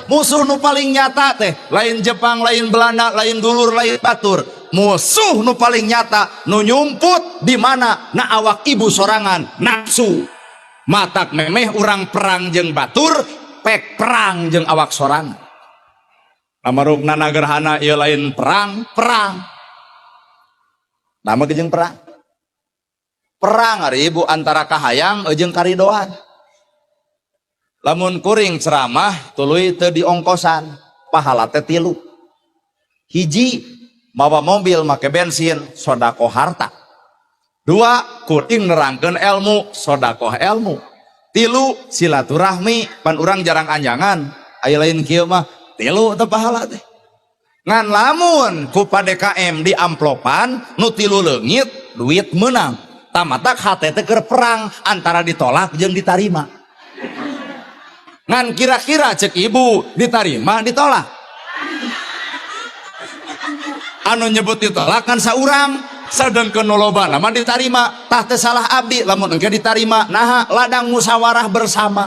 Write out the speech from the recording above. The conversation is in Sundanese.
Musuh nu paling nyata teh lain Jepang, lain Belanda, lain dulur, lain batur. Musuh nu paling nyata nu nyumput di mana na awak ibu sorangan, nafsu. Matak memeh urang perang jeung batur, pek perang jeung awak sorangan. Amarukna gerhana ieu lain perang, perang. Nama jeung perang. Perang ari ibu antara kahayang jeung karidoan. Lamun kuring ceramah tuluy teu diongkosan, pahala teh tilu. Hiji, mawa mobil make bensin, sodakoh harta. Dua, kuring nerangkeun ilmu, sodakoh ilmu. Tilu, silaturahmi, pan urang jarang anjangan, aya lain kieu mah, tilu teh pahala teh. Ngan lamun ku DKM di amplopan nu tilu leungit, duit menang. Tamatak hate teh keur perang antara ditolak jeung ditarima. Ngan kira-kira cek ibu ditarima ditolak. Anu nyebut ditolak kan saurang, sedangkeun nu loba mah ditarima. Tah teu salah abdi lamun engke ditarima, naha ladang musyawarah bersama.